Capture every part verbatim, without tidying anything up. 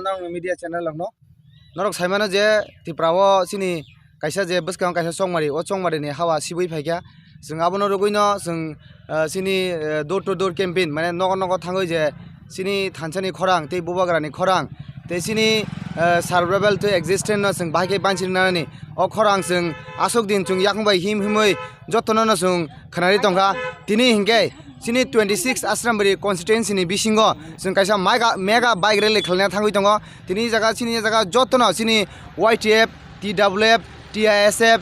Nang media channel rokno. Norok saimano je Tripura o chini kaisa je bwskang kaisa chongmari, o chongmari ni hawa sibui phaikha. Chwng abono rwgwino chwng, ah, chini, eh, door to door campaign, mane nogo nogo thangwi je chini thansa ni khorang tei bubagra ni khorang tei chini, eh, survival to existence no chwng bahai khe banchiri nanani. O khorang chwng aswk din chwng yakung bai him himwi jotono no chwng khwnari tongkha. Tini hinkhe chini twenty six Asrambari constituency ni bisingo chwng kaisa mega, mega bike rally khlaina thangwi tongo. Tini jaga, chini jaga jotono chini Y T F, T W F, T I S F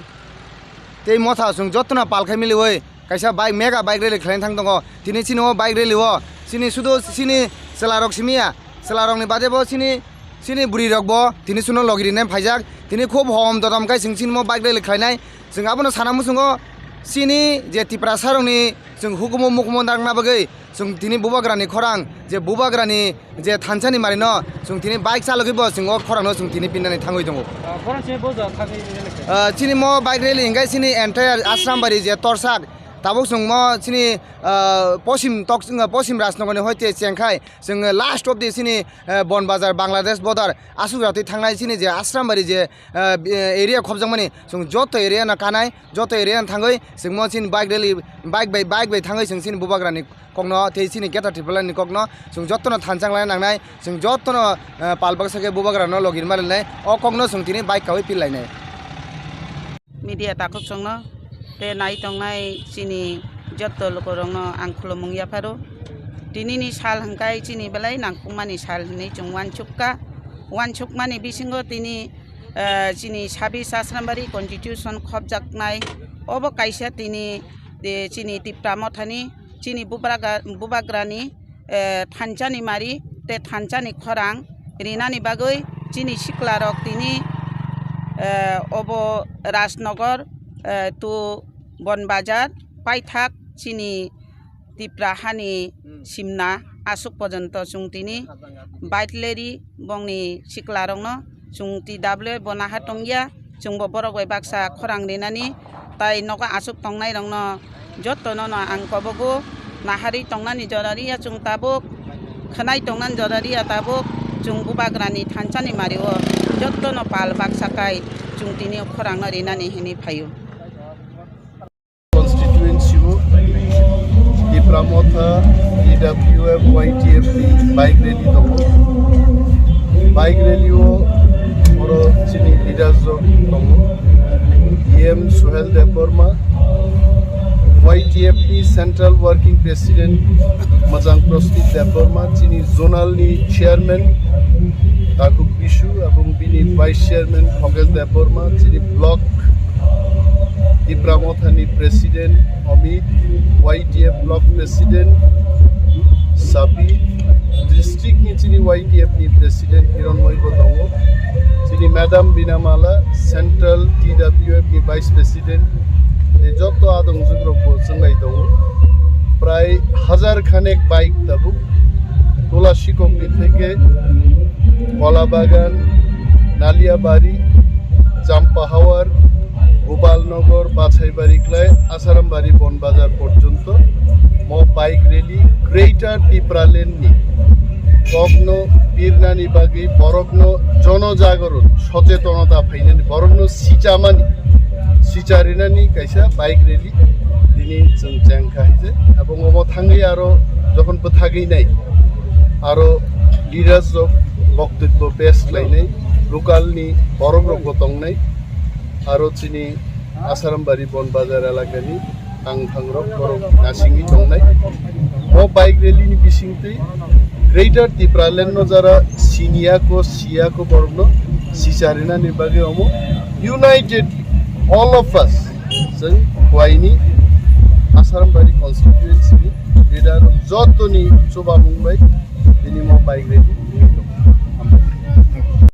tei motha chwng jotono pal khai miliwi kaisa bike, mega bike rally khlaina thang tongo. Tini chini o bike rally o chini sudu chini chwlarok simi ya, chwlarokni bade bo chini, chini bwrwirok bo tini chwngno logi rinai phaijak. Tini khub hom dodom khai chwng chini mo bike rally khlainai. Chwng abono sana muchungo chini je Tiprasarokni chwng hukumu mukumu narwkna bagwi chwng tini bubagrani khorang, je bubagrani je thansani marino chwng tini bike chalogwi bo chwng o khorangno chwng tini pinnani thangwi tongo. Ah, khorang simi boja thangwi nini khe? Ah, chini mo bike rally hinkhe chini entire Asrambari je torsak, tabuk chwng mo chini, ah, posim tok, posim Rajnagarni hoite chengkhai chwng last of the chini, ah, Bon Bazar Bangladesh border aswk jatwi thangnai chini je Asrambari je, ah, area khopjakmani chwng joto area no kanai. Joto area no thangwi chwng mo chini bike rally, bike bai, bike bai thangwi chwng chini bubagrani kokno tei chini Greater Tipraland ni kokno chwng jotono thansa wnglaina nangnai, chwng jotono, eh, pal baksa khe bubagrano logi rwma rwnai, o kokno chwng tini bike kaui pillainai. Media takhuk chwngno tei nai tongnai chini joto lukurokno ang khulumung yapharo. Tinini sal hwnkhe chini belai nangkukmani sal hinwi chwng uansukha. Uansukmani bisingo tini, eh, chini sabis Asrambari constitution khopjaknai. Obo kaisa tini, eh, chini Tipra Mothani, chini bubraga-, bubagrani, eh, thansani mari tei thansani khorang rinani bagwi chini siklarok tini, eh, obo Rajnagar, eh, to Bon Bazar paithak chini Tipra hani simna aswk porjonto chwng tini bike rally bongni siklarokno chwng T W F bo naha tongya, chwngbo borok bai baksa khorang rinani, tai nogo aswk tongnairokno jotono no ang kobogo naharwi tongnani jora riya chwng tabuk, khwnai tongnani jora riya tabuk, chwng bubagrani thansani mario jotono pal baksa kai chwng tini khorangno rinani hinwi phaio. Constituency o Tipra Motha, T W F, Y T F ni bike rally tongo. Bike rally o oro chini leaders rok tongo. E M Suhel Debbarma, Y T F ni Central Working President Majang Prostit Debbarma, chini zonal ni chairman Takhuk Bisu, abong bini vice chairman Khogel Debbarma, chini block Tipra Mothani President Amit, Y T F Block President Sabi, district ni chini Y T F ni President Hironmoy bo tongo, chini Madam Binamala, Central T W F ni Vice President, tei joto adong jugrok bo chwnglai tongo. Prai hajar khanek bike tabuk Tula Sikok ni theke Kola Bagan, Naliabari, Champahawar, Gopalnagar, Bachaibari klai Asarambari Bon Bazar porjonto mo bike rally Greater Tipraland ni kokno birnani bagwi borokno jono jagoron sochetonota phainani, borokno sichamani, sicharinani kaisa bike rally tini chwng chengkha hai je. Abo omo thangwi aro jokhon bwthagwi nai aro leaders rok boktwibbo pes khlainai, local ni borok rokbo tongnai, aro chini Asarambari Bon Bazar elakani tangthangrok borok nasingwi tongnai. O bike rally ni bisingtwi Greater Tipraland no jara siniyako, siyako borokno sicharinani bagwi omo united all of us, chwng Khwaini Asarambari constituency ni leader rok jotoni chubamung bai tini mo bike rally